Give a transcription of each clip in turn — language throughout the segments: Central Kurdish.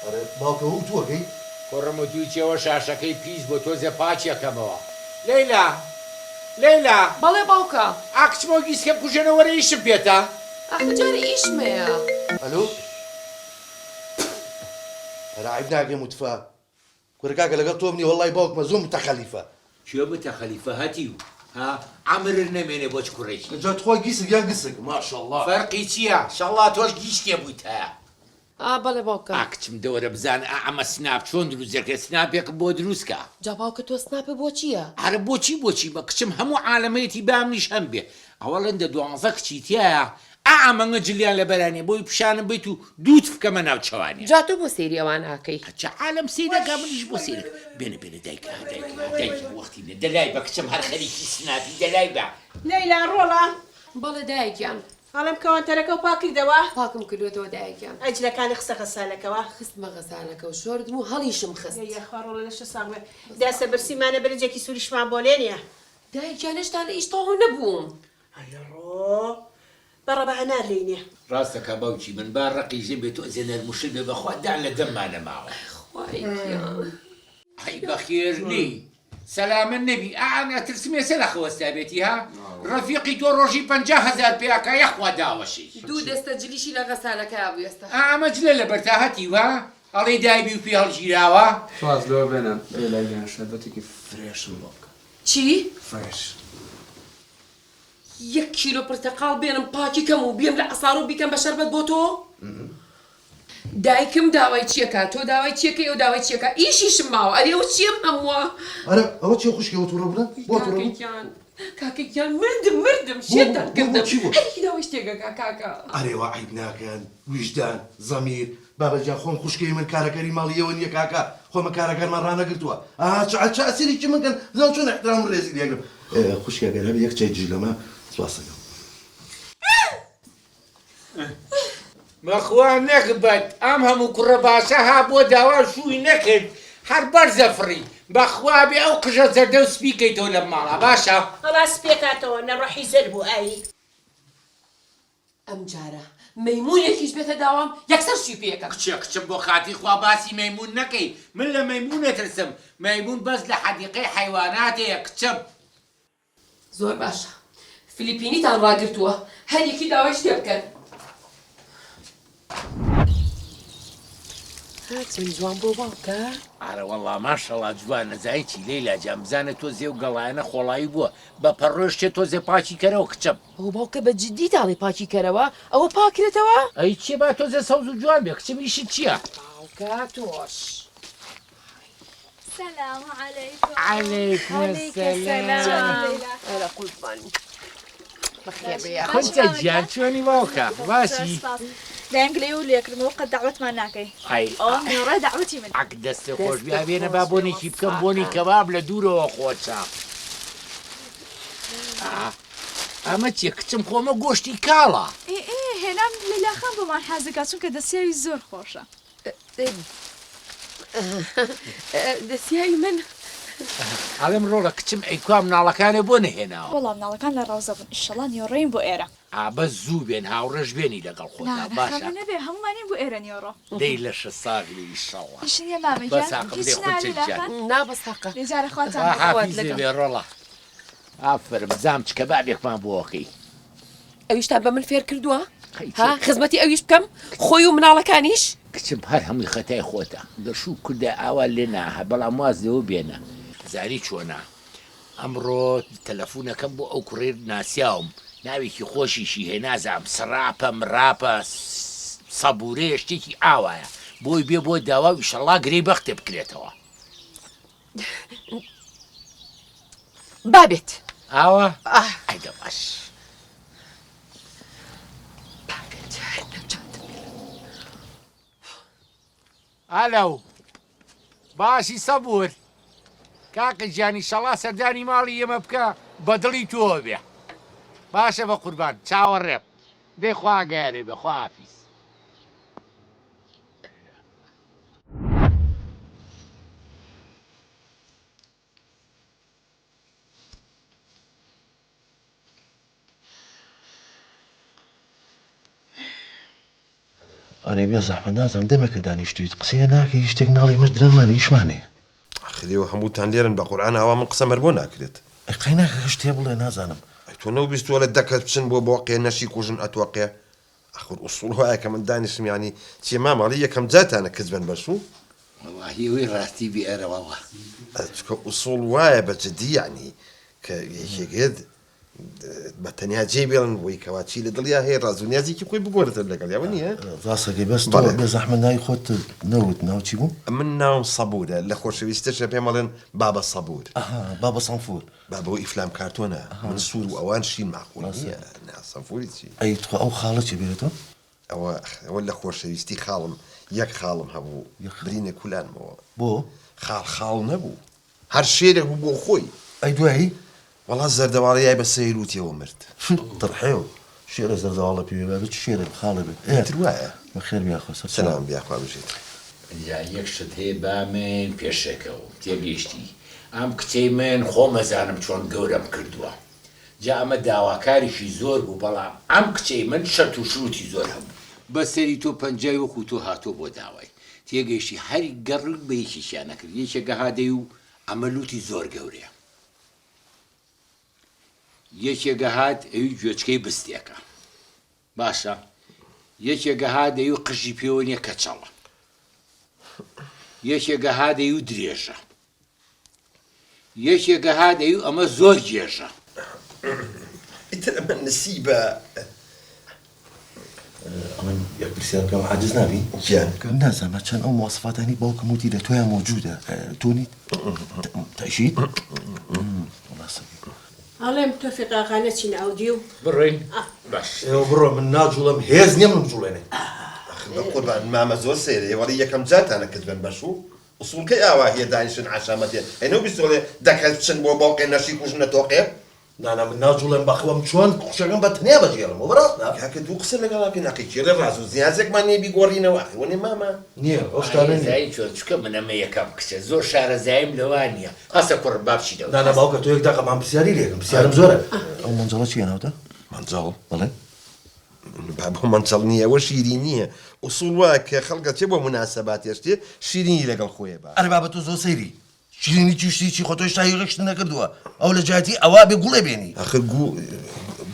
ئەرێ باوکە ئەوە وتووەکەی؟ کوڕم وتووی چێوە شاشەکەی پیس بوو تۆزێ پاکی ئەکەمەوە. لەیلا! لەیلا! بەڵێ باوکە. ئا کچم ئەو گیسکە بکوژێنە وەرە ئیشم پێتە. ئاخر جارێ ئیشم هەیە. ئەلۆ؟ ئەرێ عەیب ناکەی متفە. کورە کاکە لەگەڵ تۆم نیە وەڵای باوکمە زۆر متەخەلیفە. کێ متەخەلیفە هەتیو ها عەمرت نەمێنێ بۆ چ کوڕێکی. جا تخوا گیسک یان گسک ماشااللە. فەرقی چیە شەڵا تۆش گیسکێ بویتە. ئا بەڵێ باوکە. ئا کچم دەوەرە بزانە ئا ئەمە سناپ چۆن دروست دەکرێت سناپێکم بۆ دروست کە. جا باوکە تۆ سناپت بۆ چیە؟ ئەرە بۆچی بۆچی بە کچم هەموو عالەمەیەتی بامنیش هەم بێ ئەوەڵەن دە دوانزە کچی تیایە ئا ئەمەنگە جلیان لەبەرا نیە بۆی پیشانم بەیت و دووت بکەمە ناو چەوانیان. جا تۆ بۆ سەیری ئەوان ئاکەی. ئەجە عالەم سەیرەکا منیش بۆ سەیرەکەم بێنە بێنە دایکە ها دایکە ها دایکە وەختی نیە دەلای بە کچم هەر خەریکی سناپی دەلای بە. لەیلا ڕۆڵە. بەڵێ دایە گیان. ئەڵێم کەوانتەرەکەو پاک کردەوە؟ پاکم کردوەتەوە دایە گیان. ئەی جلەکانی خستە غەسالەکەوە؟ خستمە غەسالەکە و شۆردم و هەڵیشم خست. ئەی یاخوا ڕۆڵە لەشت ساغ بێ. داسە برسیمانە برنجێکی سوریشمان بۆ لێنە. دایە گیان هێشتا لە ئیش تەواو نەبووم. ئەیەڕۆ بەڕە بە هەنار لێی نێ. ڕاست دەکا باوکی من با ڕەقی ژن بێ تۆزێ نەرم و شل بێ بەخوا دان لە دەمما نەماوە. خوای گیان. ئەی بەخێر نێی سەلامەت نەبی ئا ئەم ئەترسم ئێسە لە خەوەستابێتی ها ڕەفیقی تۆ ڕۆژی 50,000 پێ ئەکا یەخوا داوەشێی. دوو دەستە جلیشی لە غەسالەکەیا بوو ئێستا. ئا ئەمە جلە لەبەرتا هەتیو ها ئەڵێی دایبی و پێ هەڵگیراوە. واز لەوە بێنە لەیلا گیان شەربەتێکی fresh م بۆ بکە. چی؟ fresh. یەک کیلۆ پرتەقاڵ بێنم پاکی کەم و بێم لە عەسارۆ بیکەم بە شەربەت بۆ تۆ؟ دایکم داوای چیەکا تۆ داوای چیەکەی ئەو داوای چیەکا ئیشیشم ماوە ئەرێ ئەوە چیەم هەمووە؟ ئەرێ ئەوە چیە خوشکێ ئەوە توڕە بوونە بۆ توڕە کاکە بوون؟ گیان کاکە گیان مردم مردم بۆ شێتتان بۆ بۆ کردم چی بوو؟ هەریەکی داوای شتێک ئەکا کاکە. ئەرێ وا عەیب ناکەن ویژدان زەمیر بابە گیان خۆم خوشکەی من کارەکەری ماڵی ئێوە نیە کاکە خۆ من کارەکانمان ڕانەگرتووە ئا چ چ ئەسیرێکی من کەن بزانم چۆن ئیحترام و ڕێزی لێگرم خوشکە گەر هەبێ یەک چای دژلەمە سوپاستەکەم. بەخوا نەگبەت ئەم هەموو کوڕە باشە ها بۆ داوا شووی نەکرد هەر بەرزە فڕی بەخوا بێ ئەو قژە زەردە و سپی کەیتەوە لەم ماڵە باشە. وەڵا سپیەکاتەوە نە ڕۆحی زەرد بوو ئای. ئەمجارە مەیموونێکیش بێتە داوام یەکسەر شووی پێ ئەکەم. کچێ کچم بۆ خاتری خوا باسی مەیموون نەکەی من لە مەیموون ئەترسم مەیموون بەس لە حەدیقەی حەیوانات هەیە کچم. زۆر باشە فلیپینیتان ڕاگرتووە هەر یەکی داوای شتێ بکەن. ها چەند جوان بووە باوکە. ئارەوەڵا ماشەڵا جوانە زانی چی لەیلا جان بزانە تۆزێ و گەڵایانە خۆڵایی بووە بە پەڕۆ شتێ تۆزێ پاکی کەرەوە کچم. ئەوە باوکە بە جدی داڵێ پاکی کەرەوە ئەوە پاکرێتەوە؟ ئەی چیە با تۆزێ سەوز و جوان بێ کچم ئیشت چیە؟ باوکە تۆش. سلام علیکم. علیکم السلام. ئەرە قوربان بەخێر بێی یاخوا. خونچە گیان چۆنی باوکە باشی؟ دایم گلەیی و لێکردمەوە قەت دەعوەتمان ناکەی. ئەی ئەوە نوڕە دەعوەتی من. عەک دەستت خۆش بێ ئەبێنە با بۆنێکی بکەم بۆنی کەباب لە دوورەوە خۆشە. ئەمە چیە کچم خۆمە گۆشتی کاڵە. ئێ ئێ هێنام لەیلا خان بۆمان حازر کا چونکە دەسیاوی زۆر خۆشە. دەسیاوی من. ئەڵێم ڕۆڵە کچم ئەی کوا مناڵەکانت بۆ نەهێناوە؟ وەڵا مناڵەکان لە ڕەوزە بوون ئیشەڵا نیۆڕۆین بۆ ئێرە. ئا بەس زوو بێن هاوڕێش بێنی لەگەڵ خۆتا نا نا باشە. خەمت نەبێ هەموومانین بۆ ئێرە نیۆڕۆ. دەی لەشت ساغ بێ ئیشەڵا. ئیش نیە مامە بەس گیان هەقم هیچ دەی نا خونچە لیلا گیان. خان. نا بەس هەقە. دەی جارە خواتان خوا لەگەڵ. خوات حافیزت لەگەڵ. بێ ڕۆڵە. ئافەرم بزانم چ کەبابێکمان بۆ ئەکەی. ئەویشتان بە من فێر کردووە ها خزمەتی ئەویش بکەم خۆی و مناڵەکانیش. کچم هەر هەمووی خەتای خۆتە گەر شوو بکردای ئاوا لێ ناهات بەڵام واز لەوە بێنە. زانی چۆنە ئەمڕۆ تەلەفونەکەم بۆ ئەو کوڕەی ناسیاوم ناوێکی خۆشیشی هەیە نازانم سڕاپە مڕاپە سەبورەیە شتێکی ئاوایە بۆی بێ بۆ داوا و ئیشەڵا گرێی بەختێ بکرێتەوە. با بێت. ئاوا؟ ئەی دە باش. با بێت نەجاتم بێ. ئەلەو باشی سەبور کاکە گیان ئیشەڵا سەردانی ماڵی ئێمە بکە بە دڵی تۆوە بێ باشە بە قوربان چاوەڕێم دەی خوا ئاگایارێ بێ خواحافیز. ئەرێ بێ زەحمەت نازانم دەمێکە دانیشتوویت قسەیە ناکەی هیچ شتێک ناڵێی مەش درەنگمان ئیشمان هەیە. ئاخر ئێوە هەمووتان لێرەن بە قورعان ئاوا من قسەم هەر بۆ ناکرێت. ئەی قەی ناکە شتێ بڵێ نازانم. ئەی تۆ نەوبیستووە لە دە کەس بچن بۆ بۆقێ نەشی کوژن ئەتۆقێ ئاخر ئوسوڵ وایە کە من دانیشم یانی چیە مامە ئەڵێی یەکەم جارتانە کچ بەن بە شوو. وەڵاهی ئەوەی ڕاستی بێ ئەرەوەڵا. چونکە ئوسوڵ وایە بە جدی یانی کە یەکێک هێت بە تەنیا جێی بێڵن بۆی کەوا چی لە دڵیا هەیە ڕاز و نیازێکی خۆی بگۆرێتە لەگەڵیا وە نییە؟ ڕاستەکەی بەس تۆ بێ زەحمەت ناوی خۆت نەوت ناو چی بوو؟ من ناوم سەبوورە لە خۆشەویستیشە پێم ئەڵێن بابە سەبوور. ئەها بابە سەنفور. بابە ئەوە ئیفلام کارتۆنە من سوور و ئەوان شین مەعقول نییە نا سەنفوری چی؟ ئەی تخوا ئەو خاڵە چی بێتەوە؟ ئەوە ئەوە لە خۆشەویستی خاڵم یەک خاڵم هەبوو برینە کولانمەوە. بۆ؟ خاڵ خاڵ نەبوو هەر شێرێک بوو بۆ خۆی. ئەی دوایی؟ وەڵا زەردەواڵە یای بە سەیر وتیەوە مرد. تڕحێو شێرە زەردەواڵە پێ بێ بابە چ شێرێک خاڵێ بێ ئێ ئیتر وایە. بەخێر بێ یاخوا سەرچاو. سەلام بێ یاخوا بژیت. ئینجا یەک شت هەیە با من پێشەکەوم تێگەیشتی ئەم کچەی من خۆم ئەزانم چۆن گەورەم کردووە جا ئەمە داواکاریشی زۆر بوو بەڵام ئەم کچەی من شەرت و شروتی زۆر هەبوو. بەسەری تۆ پەنجای وەکو تۆ هاتووە بۆ داوای تێگەیشتی هەر گەڕ بە یەکێکیان نەکرد یەکێک ئەها دەی و ئەمە لوتی زۆر گەورەیە یەکێک ئەهات ئەوی گوێچکەی بستێکە باشە یەکێک ئەها دەی و قژی پێوە نیە کەچەڵە یەکێک ئەها دەی و درێژە یەکێک ئەها دەی و ئەمە زۆر گێژە. ئیتر ئەمە نسیبە. ئەڵێم یەک پرسیار بکەم عاجز نابی؟ گیان. نازانم چەند ئەو مواسفاتانەی باوکم وتی لە تۆیا مەوجودە تۆ نیت؟ تەئکید؟ وەڵا سەگی. ئەڵێم تۆفیق ئاغا نەچینە ئەودیو؟ بڕۆین باش. ئێوە بڕۆن من ناجوڵێم هێز نیە من بجوڵێنێ. ئاخر بەقوربان مامە زۆر سەیرە ئێوە ئەڵێی یەکەم جارتانە کچ بەن بەشوو؟ ئوسوڵکەی ئاواهیە دانیشن عەشامەتێ ئەی نەو بیستۆڵێ دە کەس بچن بۆ بۆقێ نەشی کوژن نەتۆقێ. نانا من ناجوڵێم بەخوام چۆن خوشکەکەم بە تەنیا بەجێڵم ئەوە ڕاستە؟ کاکە دوو قسە لەگەڵا بکەین ئەقی کێ ڵێ ڕاز و زیازێکمان نیە بیگۆڕینەوە ئەخی وەنێ مامە. نیە ئەو شتانە نیە. زانی چۆن چونکە من ئەمە یەکەم کچە زۆر شارەزاییم لەوە نیە هەستە کوڕم با بچینەوە. نانا باوکە تۆ یەک دەقە من پرسیاری لێکەم پرسیارم زۆرە ئەو مەنجەڵە چیە ناوتە؟ مەنجەڵ؟ بەڵێ. بابە مەنجەڵ نیە ئەوە شیرینیە ئوسوڵ وایە کە خەڵک ئەچێ بۆ موناسەباتێ شتێ شیرینی لەگەڵ خۆیە با. ئەرێ بابە تۆ زۆر سەیری شیرینی چی شتی چی خۆ تۆ هێشتا هیچ نەکردووە ئەو لە جیاتی ئەوە بێ گوڵێ بێنی. ئاخر گوڵ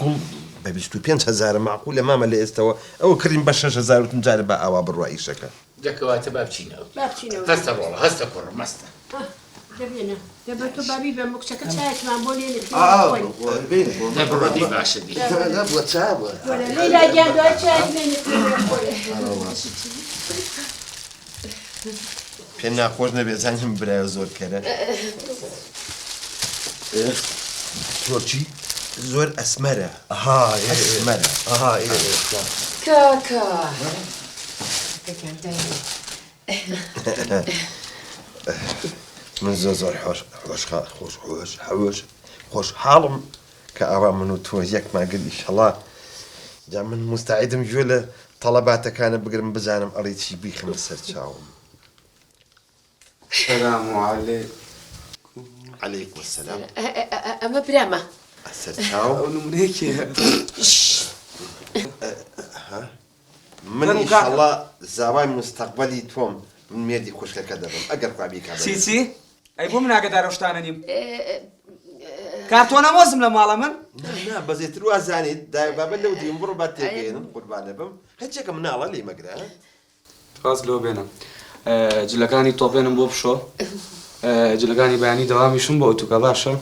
گوڵ بە 25 هەزارە مەعقولە مامە لە ئێستەوە ئەوە کڕیم بە 6000 وتم جارێ با ئاوا بڕوا ئیشەکە. جا کەواتە با بچینەوە. با بچینەوە. هەستە ڕۆڵە هەستە کوڕم هەستە. دە بێنە دە بە تۆ با بیبەم کچەکە چایەکمان بۆ لێنێ پێ بخۆین. دە بڕۆ دەی باشە دەی. بۆ چا بووە. وەرە لەیلا گیان دوای چایەک لێنێ پێ بخۆین. پێ ناخۆش نەبێ زانیم برایە زۆر کەرە. زۆر چی؟ زۆر ئەسمەرە. ئەها ئەسمەرە. ئەها کاکە گیان دایە. من زۆر زۆر حۆش حۆش خۆش حۆش حۆش خۆشحاڵم کە ئاوا من و تۆ یەکمان گرت ئیشەڵا جا من موستەعیدم گوێ لە تەڵەباتەکانت بگرم بزانم ئەڵێی چی بیخەمە سەر چاوم. سلام علیکم. علیکم السلام. ئەمە برامە. سەر چاو. ئەو نمونەیە کێیە؟ من ئیشەڵا زاوای موستەقبەلی تۆم من مێردی خوشکەکە دەبم ئەگەر خوا بیکا بە چی چی؟ ئەی بۆ من ئاگەدار ئەو شتانە نیم؟ کارتۆنە مۆزم لە ماڵە من؟ نا نا بەزێتر وا زانیت دایە بابە لەو دیم بڕۆ با تێگەیەنم قوربانە بم هەرچێکە مناڵە لێی مەگرە. واز لەوە بێنە جلەکانی تۆپێنم بۆ بشۆ جلەکانی بەیانی دەوامیشم بۆ ئەتوکە باشە؟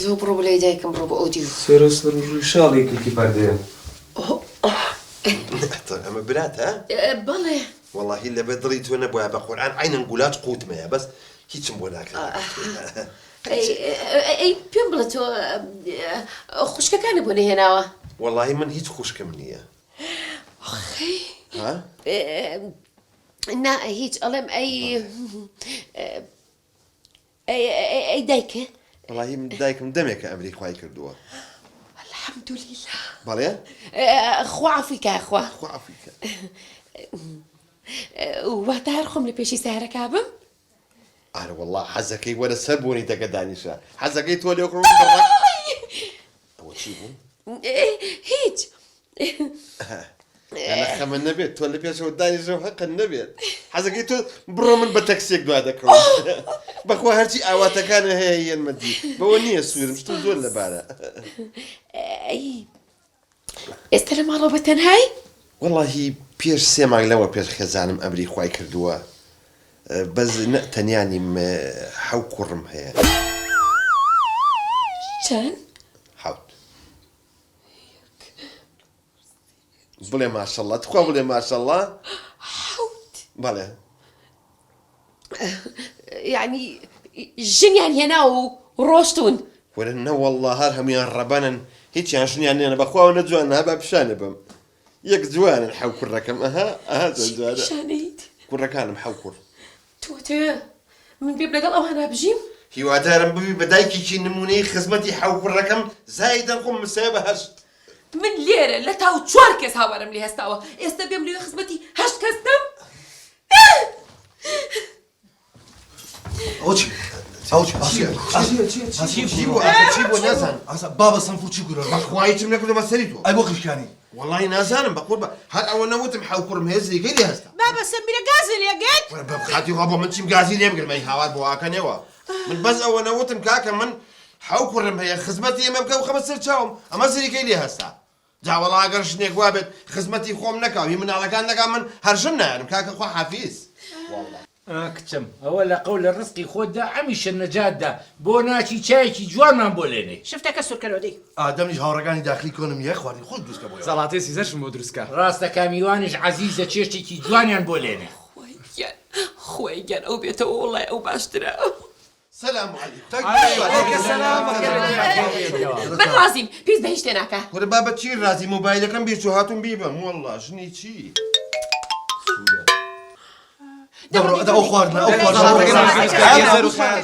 زوو بڕۆ بۆ لای دایکم بڕۆ بۆ ئەو دیو. سەرە سەر و ڕیشاڵی کلکی پەردەیە. ئەمە براتە؟ بەڵێ. وەڵاهی لەبەر دڵی تۆ نەبوایە بە قورئان عەینەن گولاج قوتمەیە بەس هیچم بۆ ناکرا ئەی پێم بڵێ تۆ خوشکەکانت بۆ نەهێناوە؟ وەڵاهی من هیچ خوشکم نییە. ئۆخی ها؟ نا هیچ ئەڵێم ئەی ئەی دایکە؟ وەڵاهی من دایکم دەمێکە ئەمری خوای کردووە. الحمدللە. بەڵێ؟ خوا عەفوی کا خوا. خوا عەفوی کا. واتە هەر خۆم لە پێشی سەیارەکە بم؟ ئارە وەڵا حەزەکەی وەرە سەر بۆنی دەگە دانیشە حەزەکەی تۆ لێ خۆم بڕە. ئەوە چی بوو؟ هیچ. لە خەمە نەبێت تۆ لە پێشەوە دانیشە و هەقت نەبێت حەزەکەی تۆ بڕۆ من بە تەکسیەک دوا دەکەوم بەخوا هەرچی ئاواتەکانە هەیە یەنمە دی بەوە نییە سوورم شتم زۆر لەبارە. ئەی ئێستا لە ماڵەوە بە تەنهای؟ وەڵاهی پێش سێ مانگ لەوە پێش خێزانم ئەمری خوای کردووە بەس نە تەنیا نیم حەو کوڕم هەیە. چەند؟ حەوت. بڵێ ماشەڵڵا تخوا بڵێ ماشەڵڵا. حەوت؟ بەڵێ. یەعنی ژنیان هێناوە و ڕۆشتوون؟ وەرە نەوەڵڵا هەر هەموویان ڕەبەنن هیچیان ژنیان نێنە بەخوا ئەوەنە جوانن ها با پیشانێ بەم یەک جوانن حەو کوڕەکەم ئەها ئەها چەند چی جوانە پیشانەیت؟ کوڕەکانم حەو کوڕ. تۆ ئەتەوێ من بێم لەگەڵ ئەوانە بژیم؟ هیوادارم ببی بە دایکێکی نموونەیی خزمەتی حەو کوڕەکەم زایدەن خۆم مسایە بە هەشت. من لێرە لە تاو چوار کەس هاوارم لێ هەستاوە ئێستا بێم لەوێ خزمەتی هەشت کەس بکەم؟ ئەوە چی ئەوە چی ئاسیا ئاسیا چی چی بوو ئاخر چی بوو نازانم ئاسا بابە سەنفور چی گورە بەخوا هیچم نەکردووە بە سەری تۆ ئەی بۆ قیشکانی وەڵای نازانم بەقوربان هەر ئەوە نەوتم حەو کوڕم هەیە زریکەی لێ هەستا. بابە سەمیرە گازی لێ گرت. وەرە بە خاتی خوا بۆ من چیم گازی لێ بگرم ئەی هاوار بۆ ئاکەنێوە من بەس ئەوە نەوتم کاکە من حەو کوڕم هەیە خزمەتی ئێمە بکە و خەمە سەر چاوم ئەمە زریکەی لێ هەستا جا وەڵا ئەگەر ژنێک وابێت خزمەتی خۆم نەکا و هی مناڵەکان نەکا من هەر ژن نایەنم کاکە خوا حافیز وەڵا. ئا کچم ئەوە لە قەولە ڕزقی خۆتدا ئەمیشە نەجات دا بۆ ناچی چایەکی جوانمان بۆ لێنێی. شفتەکە سوورکەرەوە دەی. ئادەمیش هاوڕێکانی داخلی کۆنم یە خواردنی خۆش دروست کە بۆیەوە. زەڵاتەی سیزەرشم بۆ دروست کە. ڕاستە کا میوانیش عەزیزە چێشتێکی جوانیان بۆ لێنێ. خوای گیان خوای گیان ئەو بێتەوە وەڵای ئەو باشترە. سلام علیکم. علیکم سلام من ڕازیم پێویست بە هیچ شتێ ناکا. کورە بابە چی ڕازی مۆبایلەکەم بیرچوو هاتووم بیبەم وەڵا ژنی چی. دەبڕۆ ئەو خواردنە ئەو خواردنە.